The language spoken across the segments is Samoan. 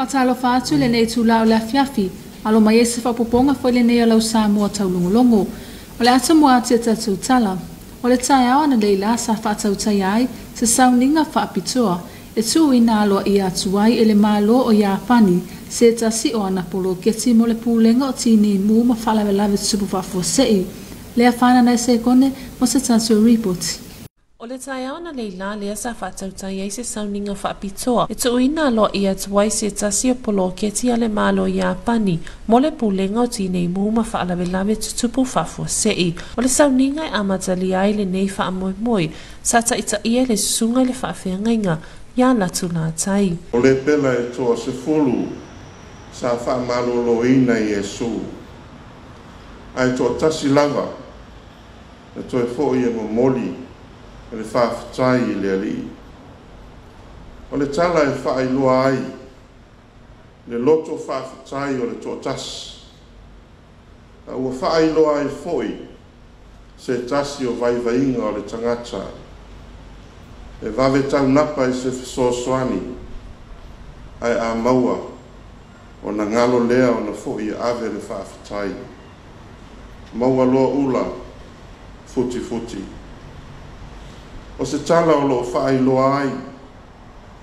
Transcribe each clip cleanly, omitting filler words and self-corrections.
Faatalofa atu i lenei itula o le afiafi, alo mai ai se faaopoopoga foi lenei o lau Samoa taulogologo. O le atomua atu i a tatou tala, o le taeao analeila sa faatautaia ai se sauniga faapitoa e tuuina aloaia atu ai e le Malo o Iapani se tasi o ana poloketi mo le pulega o tinei mu ma faalavelave tutupu faafuasei. Lea Fanana e sekone mo se tatou ripoti. O le taeao analeila lea sa faatautai ai se sauniga faapitoa e tuuina aloaia atu ai se tasi o poloketi a le Malo Iapani mo le pulega o tinei mu ma faalavelave tutupu faafuasei. O le sauniga e amatalia ai lenei faamoemoe sa taitaia e le susuga i le faafeagaiga ia Latu Latai. O lepela e 10 sa faamaloloina Iesu, ae toatasi lava na toe fo'i e momoli le faafetai i le Alii. O le tala e faailoa ai le loto faafetai o le toatasi, a ua faailoa ai foi se tasi o vaivaiga o le tagata e vave taunapa i se fesoasoani, ae a maua ona galo lea ona fo'i e ave le faafetai. Maua loa ula futifuti. O se tala o loo faailoa ai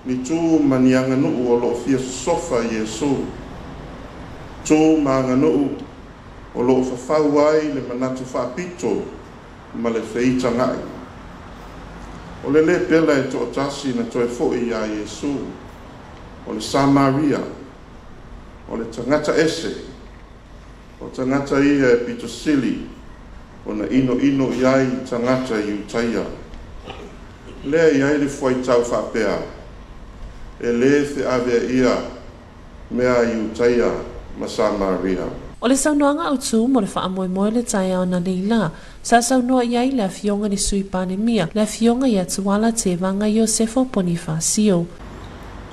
ni tu ma ni aganuu o loo fia sosofa Iesu, tu ma aganuu o loo fafau ai le manatu faapito ma le feitaga'i. O le lepela e toatasi na toe fo'i iā Iesu, o le Samaria, o le tagata ese, o tagata ia e pitosili ona inoino i ai tagata Iutaia. Lea i ai le fuaitau faapea, e lē feaveaia mea Iutaia ma Samaria. O le saunoaga autu mo le faamoemoe o le taeao analeila, sa saunoa i ai le Afioga i le Sui Palemia, le Afioga ia Tuala Tevaga Iosefo Ponifasio.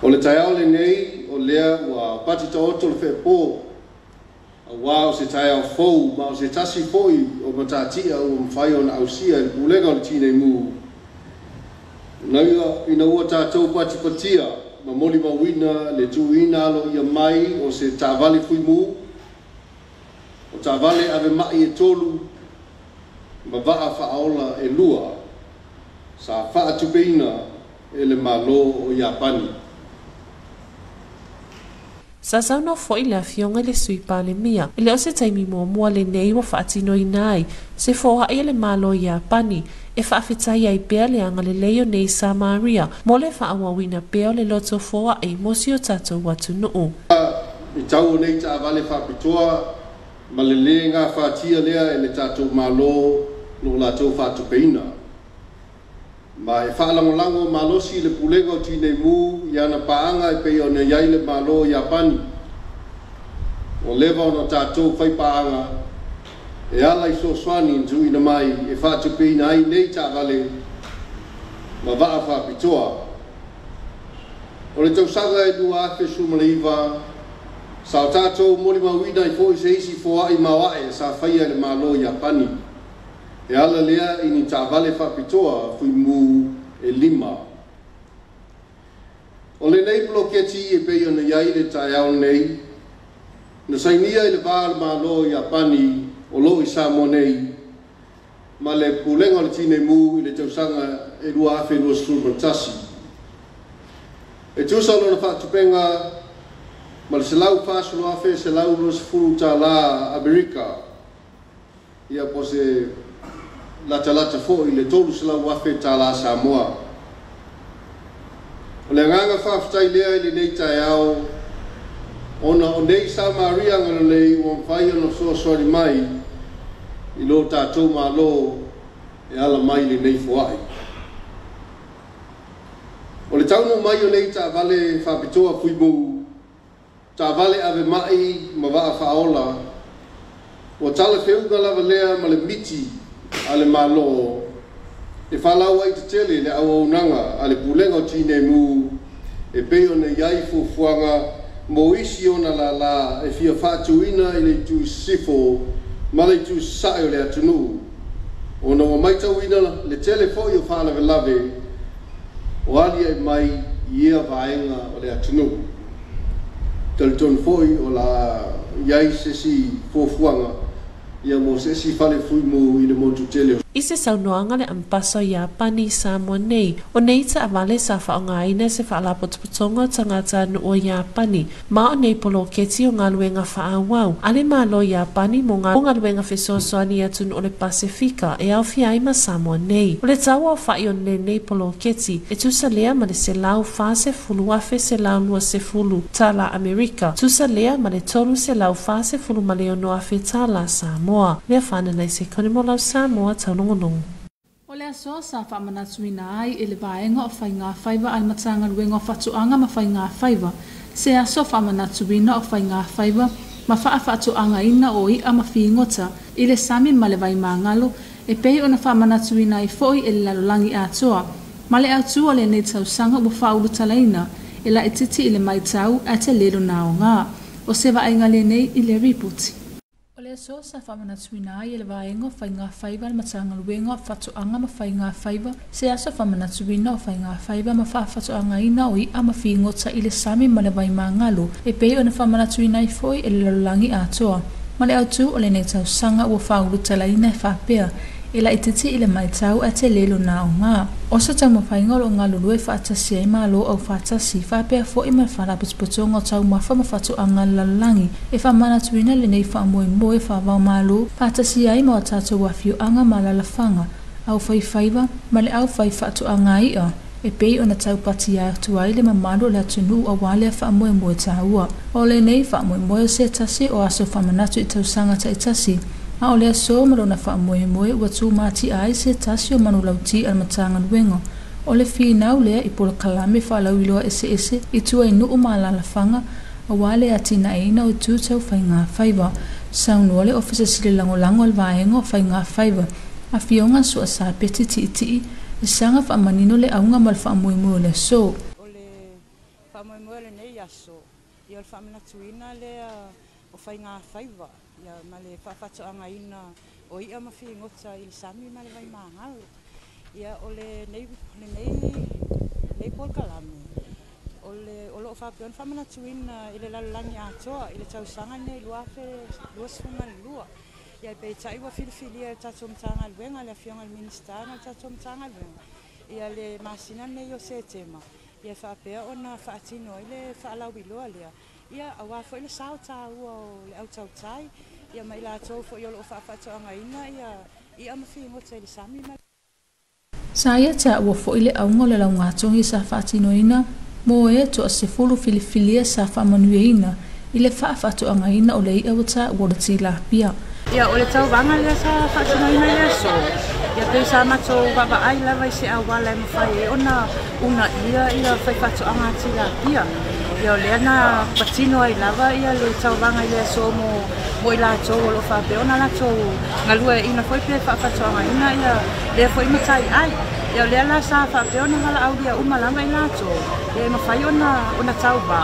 O le taeao lenei o lea ua pati taoto le feepō, auā o se taeao fou ma o se tasi foi o matatia ua mafai ona ausia e le pulega o le Tinei Mu. Ina ua tatou patipatia ma molimauina le tuuina aloaia mai o se taavale fuimu, o taavale ave ma'i e 3 ma vaa faaola e 2 sa faatupeina e le Malo o Iapani. Sa saunoa foi le Afioga i le Sui Palemia, e le o se taimi muamua lenei ua faatinoina ai se foai a le Malo Iapani e faafetai ai pea le agalelei o nei Samaria mo le faaauauina pea o le loto foai mo si o tatou atunuu. I tau o nei taavale faapitoa ma le lē gafatia lea e le tatou Malo lo latou faatupeina. Ma e faalagolago malosi le pulega o Tinei Mu i ana paaga e pei ona i ai le Malo o Iapani. Ua leva ona tatou faipaaga e ala i fesoasoani na tuuina mai e faatupeina ai nei taavale ma vaa faapitoa. O le tausaga e 2019, sa o tatou molimauina ai foi se isi foai maoae sa faia e le Malo o Iapani. E ala lea i ni taavale faapitoa fuimu e 5. O lenei poloketi e pei ona i ai le taeao nei, na sainia i le va o le Malo o Iapani o loo i Samoa nei ma le pulega o le Tinei Mu i le tausaga e 2021. E tusa lona faatupega ma le $140,120 Amerika, ia po se latalata foi le $300,000 Samoa. O le agaga faafetai lea i lenei taeao, ona o nei Samaria agalelei ua mafai ona fesoasoani mai i lo tatou Malo e ala mai lenei foai. O le taunuu mai o nei taavale faapitoa fuimu, taavale ave ma'i ma vaa faaola, ua talafeuga lava lea ma le miti a le Malo e faalaua tetele le auaunaga a le pulega o Tinei Mu e pei ona i ai fuafuaga mo isi ona lālā e fia faatuina i le itu sisifo ma le itu sasae o le atunuu, ona ua matauina le tele foi o faalavelave o aliae mai i ia vaega o le atunuu. Talitonu fo'i o la iai se isi fuafuaga ia mo se isi fale fuimu i le motu tele. I se saunoaga le Ambasa o Iapani i Samoa nei, o nei taavale sa faaaogaina e se Faalapotopotoga o Tagatanuu o Iapani, ma o nei poloketi o galuega faaauau a le Malo o Iapani mo galuega fesoasoani i atunuu o le Pasefika e aofia ai ma Samoa nei. O le tau aofa'i o lenei poloketi e tusa lea ma le $140,120 tālā Amerika, tusa lea ma le $346,000 tālā Samoa. Lea fanana i se kone mo lau Samoa taulogologo. O le aso sa faamanatuina ai e le Vaega o Faiga Faiva a le Matagaluega o Faatoaga ma Faiga Faiva, se aso faamanatuina o faiga faiva ma faafaatoagaina o i'a ma figota i le sami ma le vaimagalo e pei ona faamanatuina ai fo'i e le lalolagi atoa. Ma le autū o lenei tausaga ua faaulutalaina e laitiiti i le matau ae tele lona aoga. O se vaaiga lenei i le ripoti. O le aso sa faamanatuina ai e le Vaega o Faiga Faiva a le Matagaluega o Faatoaga ma Faiga Faiva, se aso faamanatuina o faiga faiva ma faafaatoagaina o i'a ma figota i le sami ma le vaimagalo e pei ona faamanatuina ai fo'i e le lalolagi atoa. Ma le autū o lenei tausaga ua faaulutalaina e faapea e laitiiti i le matau ae tele lona aoga. O se taumafaiga o loo galulue faatasi ai Malo Aufaatasi faapea fo'i ma le Faalapotopotoga o Taumafa ma Faatoaga a le Lalolagi e faamanatuina lenei faamoemoe faavaomalo faatasi ai ma o tatou afioaga ma alaalafaga au faifaiva ma le aufai faatoaga i'a e pei ona taupatia atu ai le mamalu o le atunuu auā lea faamoemoe tāua. O lenei faamoemoe o se tasi o aso faamanatu i tausaga taitasi, a o le aso ma lona faamoemoe ua tumatia ai se tasi o manulauti a le Matagaluega o le finau lea i polokalame faalauiloa eseese i tua i nuu ma alaalafaga auā le atinaeina o itu tau faiga faiva. Saunoa le Ofisa Sili Lagolago a le Vaega o Faiga Faiva, Afioga Suasapeti Tiitii, e saga faamanino le auga ma le faamoemoe o le aso. O le faamoemoe o lenei aso, ia o le faamanatuina lea o faiga faiva ia ma le faafaatoagaina o i'a ma figota i le sami ma le vaimagalo. Ia o lenei lenei polokalame o le o loo faapea ona faamanatuina i le lalolagi atoa i le tausaga lenei 2022. Ia peitai ua filifilia e le tatou Matagaluega, le Afioga i le Minisita ma le tatou Matagaluega ia le masina lenei o Setema ia faapea ona faatino ai le faalauiloa lea, ia auā foi le sao taua o le autautai ia ma i latou foi o loo faafaatoagaina ia i'a ma figota i le sami ma Sa ia taua fo'i le auga o le laugatogi sa faatinoina mo e toasefulu filifilia sa faamanuiaina i le faafaatoagaina o le i'a ua taua o le tilapia. Ia o le tauvaga lea sa faatinoina i le aso, ia pei sa matou vaavaai lava i se auala e mafai ai ona uunaia ia faifaatoaga a tilapia. Ia o lea na patino ai lava ia le tauvaga i le aso mo i latou o loo faapea ona latou galueaiina foi pe faafaatoagaina ia lea foi mataiai. Ia o lea la sa faapea ona valaaulia uma lava i latou ia e mafai ona tauvā.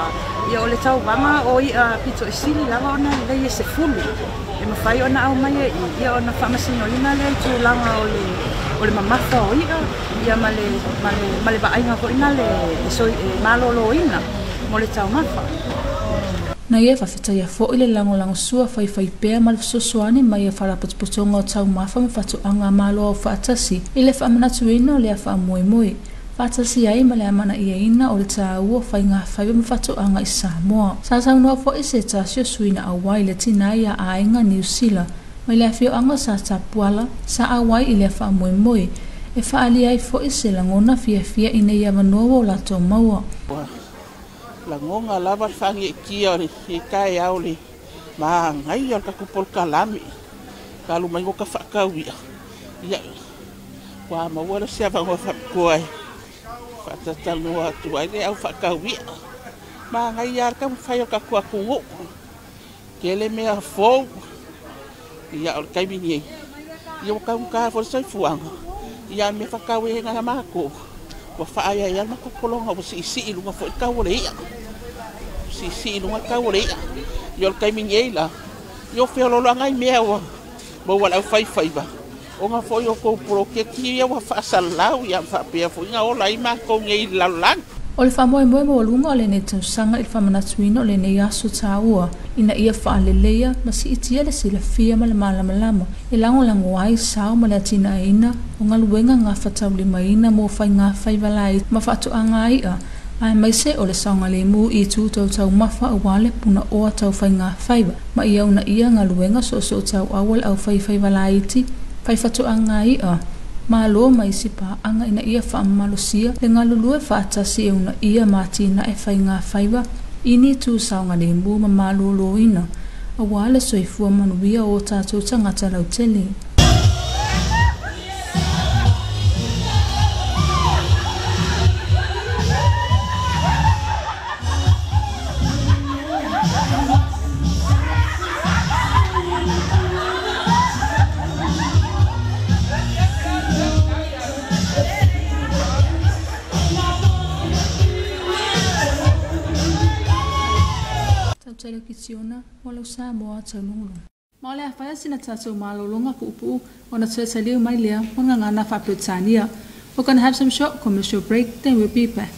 Ia o le tauvaga o i'a pito i sili lava ona lelei e 10 e mafai ona aumai e i ia ona faamasinoina lea i tulaga o le mamafa o i'a ia ma le vaaiga foi na le e maloloina mo le taumafa. Na ia faafetaia fo'i le lagolagosua faifaipea ma le fesoasoani mai a Faalapotopotoga o Taumafa ma Faatoaga a Malo Aufaatasi i le faamanatuina o lea faamoemoe faatasi ai ma le amanaiaina o le tāua o faiga faiva ma faatoaga i Samoa. Sa saunoa fo'i se tasi o sui na auai le tinā ia Aiga Niu Sila mai le afioaga sa Tapuala sa auai i lea faamoemoe e faaalia ai fo'i se lagona fiafia ina ia avanoa ua o latou maua. Lagoga lava le faagia'itia o le taeao le magaia o le tatou polokalame ka alu mai ka faataui'a ia ua maua le se avanoa faapitoa e faatatalanoa atu ai le au faataui'a. Magaia le taumafai o le tatou atunuu tele mea fou. Ia o le taimi nei ia ua taugata foi le soifuaga ia mea faatauega ia matou ua faaaiai le matou pologa ua siisii luga foi le tau o le i'a, siisii luga le tau o le i'a. Ia o le taimi nei la ia o feolooloaga i mea ua maua le aufaifaiva ona foi o tou poloketi ia ua faasalalau ia faapea foi na ola ai matou nei i le lalolagi. O le faamoemoe maualuga o lenei tausaga i le faamanatuina o lenei aso tāua ina ia faaleleia ma siitia le silafia ma le malamalama e lagolago ai sao ma le atinaeina o galuega gafataulimaina mo faiga faiva laiti ma faatoaga i'a aemaise o le saogalemu i itu tautaumafa auā le punaoa taufaiga faiva ma ia uunaia galuega soosootauau a le aufaifaiva laiti faifatoaga i'a malo ma isi paaga ina ia faamalosia le galulue faatasi e uunaia ma atinae faiga faiva i ni itu saogalemu ma malōlōina auā le soifua manuia o tatou tagata lautele. Tautala Kitiona, mo lau Samoa taulogologo. Ma o le a faia sina tatou malōlōga puupuu ona toe taliu mai lea mo le gagana faa-Peretania. We're gonna have some short commercial break, then we'll be back.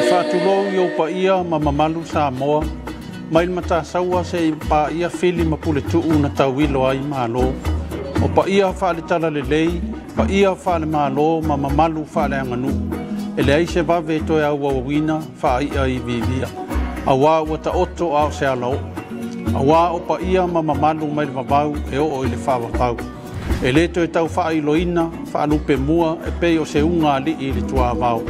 Faatulou i ou paia ma mamalu Samoa, mai le matasaua seia paia fili ma puletuu na tauilo ai malo. O paia faale-talalelei, paia faale-malo ma mamalu faaleaganuu. E leai se vave e toe auauina faai'a i vivia. Auā ua taoto a o se alaoo. Auā o paia ma mamalu mai le vavau e oo i le faavavau. E lē toe tau faailoina faalupe mua e pei o se uga ali'i i le tuavao.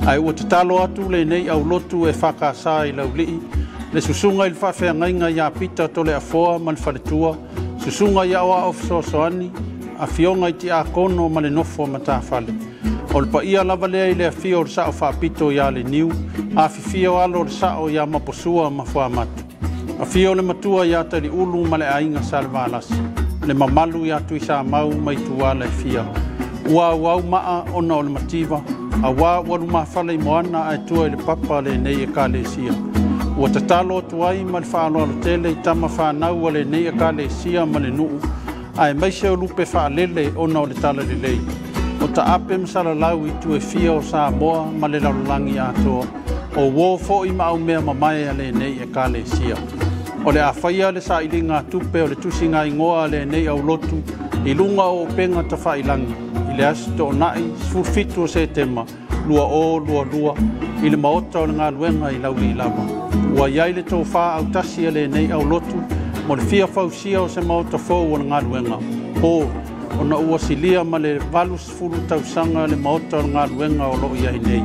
Ae ua tatalo atu lenei aulotu e faakasā i laulii, le susuga i le faafeagaiga iā Pita Toleafoa ma le faletua, susuga i aoao fesoasoani, afioga i tiakono ma le nofo a matafale. O le paia lava lea i le afio o le sao faapito iā Leniu, afifio alo o le sao iā Maposua ma Fuamatu. Afio le matua iā Taliulu ma le aiga Salevalasi, le mamalu iā Tuisamau ma ituala e fia. Ua auau maa ona o le mativa, auā ua lumafale i moana ae tua i le papa lenei ekalesia. Ua tatalo atu ai ma le faaaloalo tele i tama fanau a lenei ekalesia ma le nuu, aemaise o lupe faalele ona o le talalelei. O taape ma salalau i itu e fia o Samoa ma le lalolagi atoa, o uō foʻi ma aumea mamae a lenei ekalesia. O le a faia le sailiga tupe o le tusigaigoa a lenei aulotu i luga o upega tafailagi i le aso toonai 17 o Setema 2022 i le maota o le galuega i laulii lava. Ua iai le tofā autasi a lenei aulotu mo le fia fausia o se maota fou o le galuega po ona ua silia ma le 80 tausaga le maota o le galuega o loo iai nei.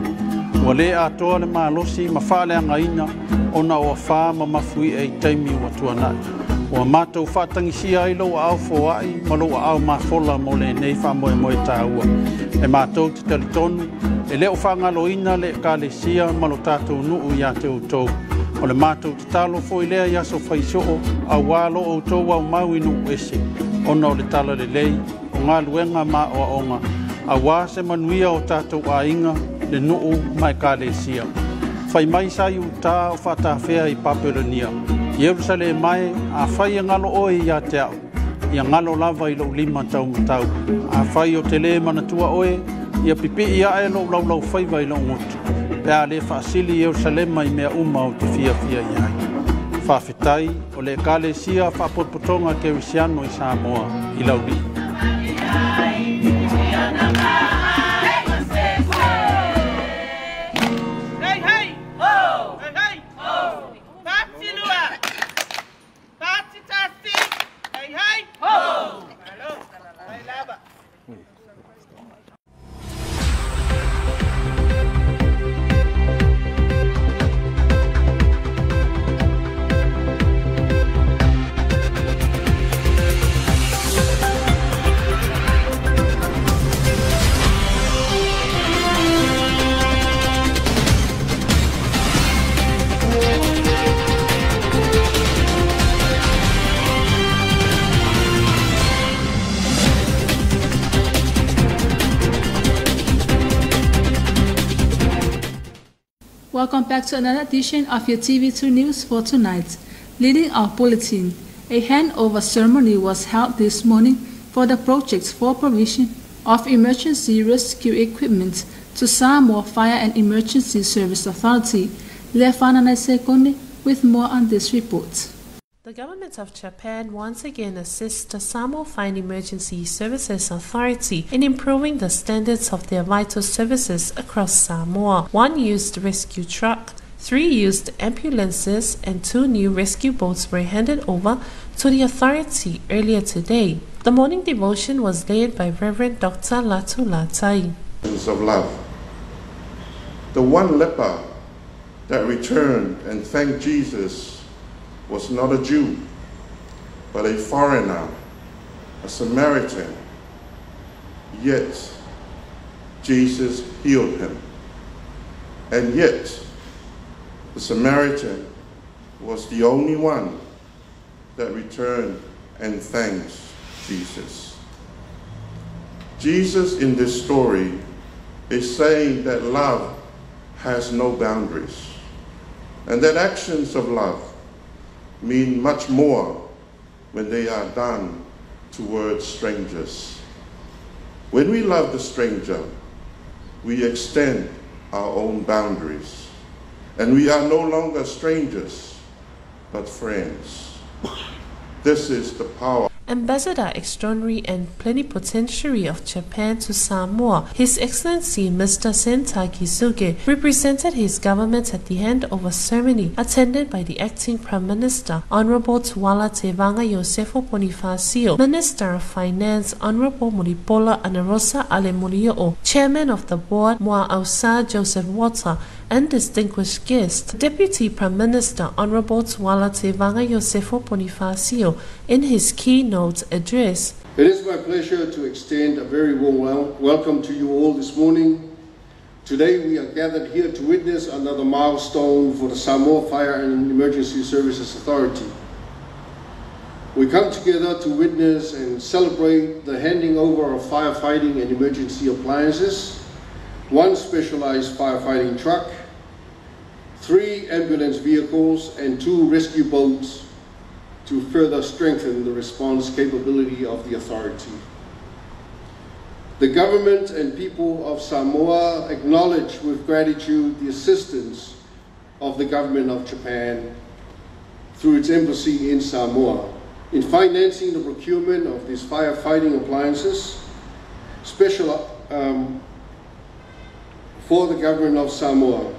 Ua lē atoa le malosi ma faaleagaina ona o afā ma mafuiʻa i taimi ua tuanaʻi. Ua matou faatagisia ai lou aao foaʻi ma lou aao mafola mo lenei faamoemoe tāua. E matou te talitonu e lē o faagaloina le ekalesia ma lo tatou nuu iā te outou. O le matou tatalo foʻi lea i aso faisoo auā lo outou aumau i nuu ese ona o le talalelei o galuega ma aoaoga auā se manuia o tatou aiga le nuu ma ekalesia. Fai mai sa i utā o faatafea i Papelonia. Ierusalema e, afai e galo oe iā te a'u. Ia galo lava i lou lima taumatau. Afai ou te lē manatua oe, ia pipii ae lou laulaufaiva i lou gutu, pe a lē faasili Ierusalema i mea uma ou te fiafia i ai. Faafetai o le Ekalesia Faapotopotoga Kerisiano i Samoa i Laulii. Welcome back to another edition of your TV2 News for tonight. Leading our bulletin, a handover ceremony was held this morning for the project for provision of emergency rescue equipment to Samoa Fire and Emergency Service Authority. Lefanana Sekone with more on this report. The government of Japan once again assists the Samoa Fire and Emergency Services Authority in improving the standards of their vital services across Samoa. 1 used rescue truck, 3 used ambulances, and 2 new rescue boats were handed over to the authority earlier today. The morning devotion was led by Reverend Dr. Latu Latai. Of love. The one leper that returned and thanked Jesus was not a Jew, but a foreigner, a Samaritan. Yet, Jesus healed him. And yet, the Samaritan was the only one that returned and thanked Jesus. Jesus in this story is saying that love has no boundaries, and that actions of love mean much more when they are done towards strangers. When we love the stranger, we extend our own boundaries, and we are no longer strangers, but friends. This is the power. Ambassador Extraordinary and Plenipotentiary of Japan to Samoa, His Excellency Mr. Senta Kisuke, represented his government at the handover ceremony attended by the Acting Prime Minister, Honorable Tuala Tevaga Iosefo Ponifasio, Minister of Finance, Honorable Mulipola Anarosa Ale Molioo, Chairman of the Board, Moa'ausa Joseph Walter, and distinguished guest, Deputy Prime Minister Honorable Tuala Tevaga Iosefo Ponifasio, in his keynote address. It is my pleasure to extend a very warm welcome to you all this morning. Today we are gathered here to witness another milestone for the Samoa Fire and Emergency Services Authority. We come together to witness and celebrate the handing over of firefighting and emergency appliances, 1 specialized firefighting truck, 3 ambulance vehicles, and 2 rescue boats to further strengthen the response capability of the authority. The government and people of Samoa acknowledge with gratitude the assistance of the government of Japan through its embassy in Samoa in financing the procurement of these firefighting appliances, special for the government of Samoa.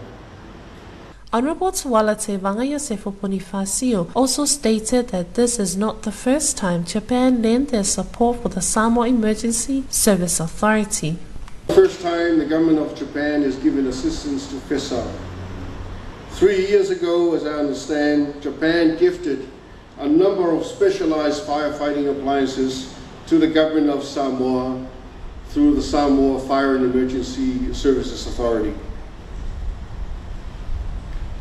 Honorable Tuala Tevaga Iosefo Ponifasio also stated that this is not the first time Japan lent their support for the Samoa Emergency Service Authority. First time the government of Japan has given assistance to FESA. 3 years ago, as I understand, Japan gifted a number of specialized firefighting appliances to the government of Samoa through the Samoa Fire and Emergency Services Authority.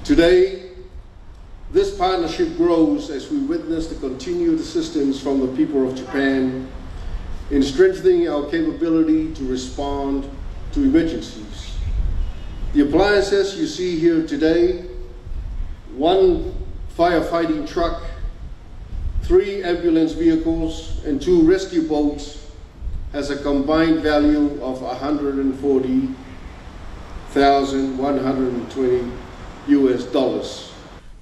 Today, this partnership grows as we witness the continued assistance from the people of Japan in strengthening our capability to respond to emergencies. The appliances you see here today, 1 firefighting truck, 3 ambulance vehicles and 2 rescue boats has a combined value of $140,120 US dollars.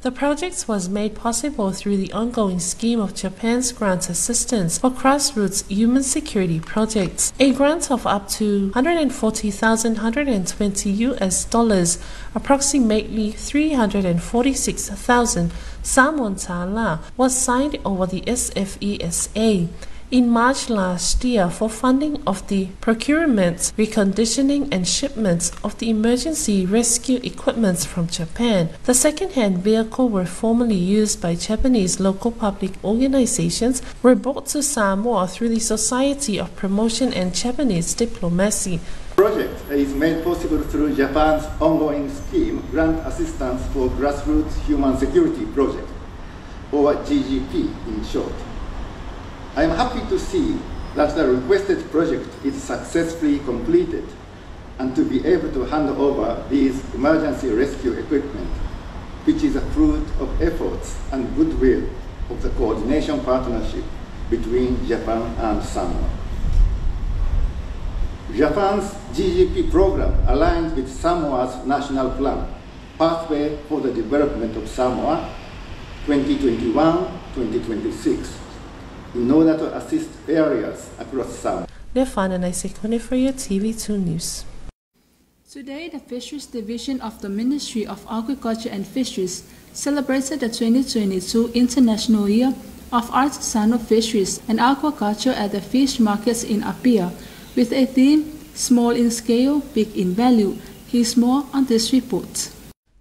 The project was made possible through the ongoing scheme of Japan's grant assistance for grassroots human security projects. A grant of up to $140,120 US dollars, approximately 346,000 Samoan tala, was signed over the SFESA in March last year for funding of the procurement, reconditioning and shipments of the emergency rescue equipment from Japan. The second-hand vehicle were formerly used by Japanese local public organizations were brought to Samoa through the Society of Promotion and Japanese Diplomacy. The project is made possible through Japan's ongoing scheme, Grant Assistance for Grassroots Human Security Project, or GGP in short. I am happy to see that the requested project is successfully completed and to be able to hand over these emergency rescue equipment, which is a fruit of efforts and goodwill of the coordination partnership between Japan and Samoa. Japan's GGP program aligns with Samoa's national plan, Pathway for the Development of Samoa 2021-2026, in order to assist areas across Samoa. Lefana Naisekone for your TV2 News. Today, the Fisheries Division of the Ministry of Agriculture and Fisheries celebrated the 2022 International Year of Artisanal Fisheries and Aquaculture at the fish markets in Apia, with a theme, Small in Scale, Big in Value. Here's more on this report.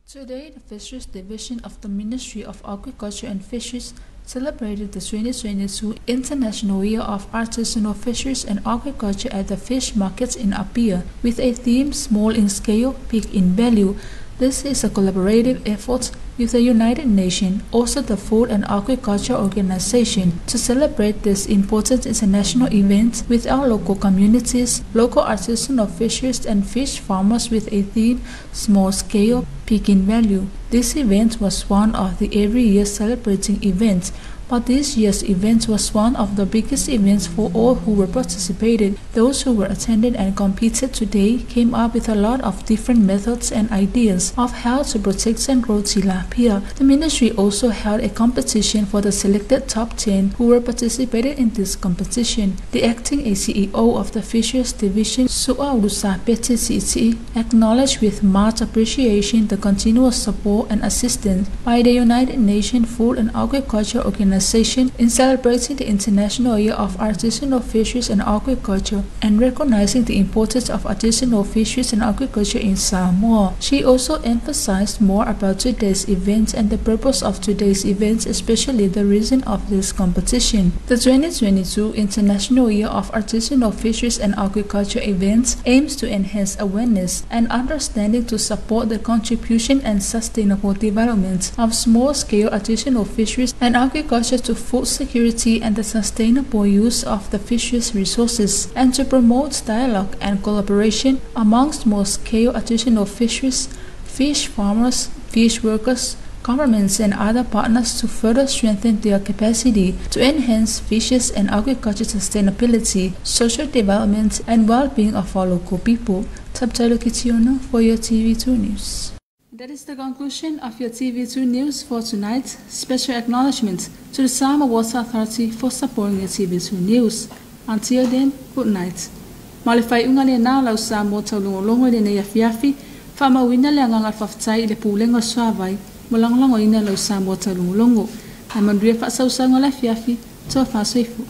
Today, the Fisheries Division of the Ministry of Agriculture and Fisheries celebrated the 2022 International Year of Artisanal Fisheries and Aquaculture at the fish markets in Apia, with a theme, Small in Scale, Big in Value. This is a collaborative effort with the United Nations, also the Food and Agriculture Organization, to celebrate this important international event with our local communities, local artisanal fisheries and fish farmers with a theme, Small Scale, Big in Value. This event was one of the every year celebrating events, but this year's event was one of the biggest events for all who were participated. Those who were attended and competed today came up with a lot of different methods and ideas of how to protect and grow tilapia. The ministry also held a competition for the selected top 10 who were participated in this competition. The acting ACEO of the Fisheries Division, Sua Lusapete Titi, acknowledged with much appreciation the continuous support and assistance by the United Nations Food and Agriculture Organization in celebrating the International Year of Artisanal Fisheries and Aquaculture and recognizing the importance of artisanal fisheries and aquaculture in Samoa. She also emphasized more about today's event and the purpose of today's event, especially the reason of this competition. The 2022 International Year of Artisanal Fisheries and Aquaculture event aims to enhance awareness and understanding to support the contribution and sustainable development of small-scale artisanal fisheries and aquaculture to food security and the sustainable use of the fisheries resources, and to promote dialogue and collaboration among small-scale artisanal fisheries, fish farmers, fish workers, governments and other partners to further strengthen their capacity to enhance fishes and agriculture sustainability, social development and well-being of our local people. Tabtalo Kitiono for your TV2 News. That is the conclusion of your TV2 News for tonight. Special acknowledgement to the Samoa Water Authority for supporting your TV2 News. Until then, good night. Malifai unga le nā lau Samoa taulongolongo le nei afiafi, whaamauina le anganga whawhtai i le pūlenga suavai, mo langolongo ina lau Samoa taulongolongo. Ai manuia whaasausaunga le afiafi, toa whaasoifu.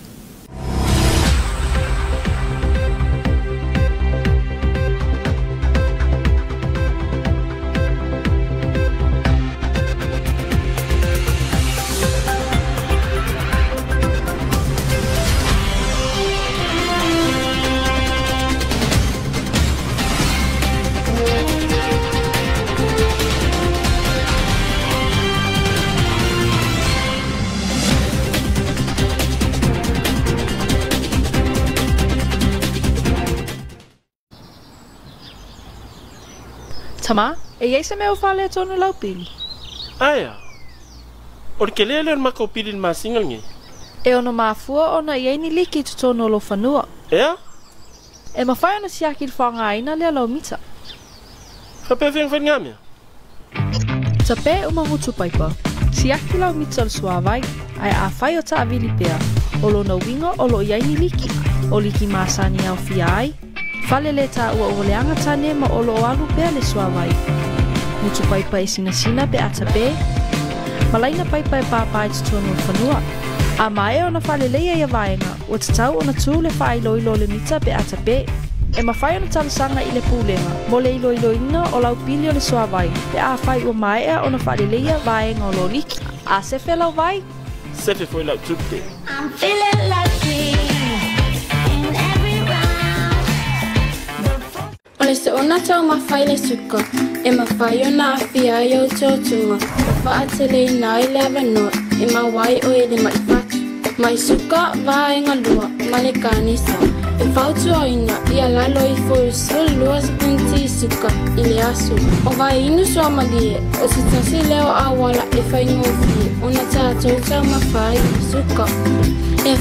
Tama, e iai se mea o whale tonu lau pili. Aia, o le kelea lea o le makau pili le masinga lenei. E ono mafua ona i ai ni liki i totonu o lou fanua. Ea? E mafai ona siaki le faaaogaina lea lau mita. Faapefea ona fai lena mea? Tape uma gutu paipa. Siaki lau mita o le suāwai, ae afai o taavili pea, o lona uiga o loo i ai ni liki, o liki masani e aofia ai, fale lē taua ua leaga tane ma o loo alu pea le suāwai. Mutu paipa e sinasina pe a tapē, ma laina paipa e pāpā i totonu o le fanua. A maea ona faaleleia ia vaega, ua tatau ona tū le faailoilo o le mita pe a tapē. E mafai ona talosaga i le pulega mo le iloiloina o lau pili o le suāwai pe afai ua maea ona faaleleia vaega o lo liki. A sefe lau vai? Sefe foi lau tupe. I'm feeling lucky in every round. O le soona taumafa i le suka, e mafai ona aafia ai ou totoga, ma faateleina ai le avanoa e maua ai oe i le ma'i fatu. Ma'i suka, vaega lua, ma le kanesa. E fautuaina ia lalo ifo i le 12 sipuniti suka i le aso. O vaiinu suamalie, o se tasi lea o auala e faigofie ona tatou taumafa ai i le suka. E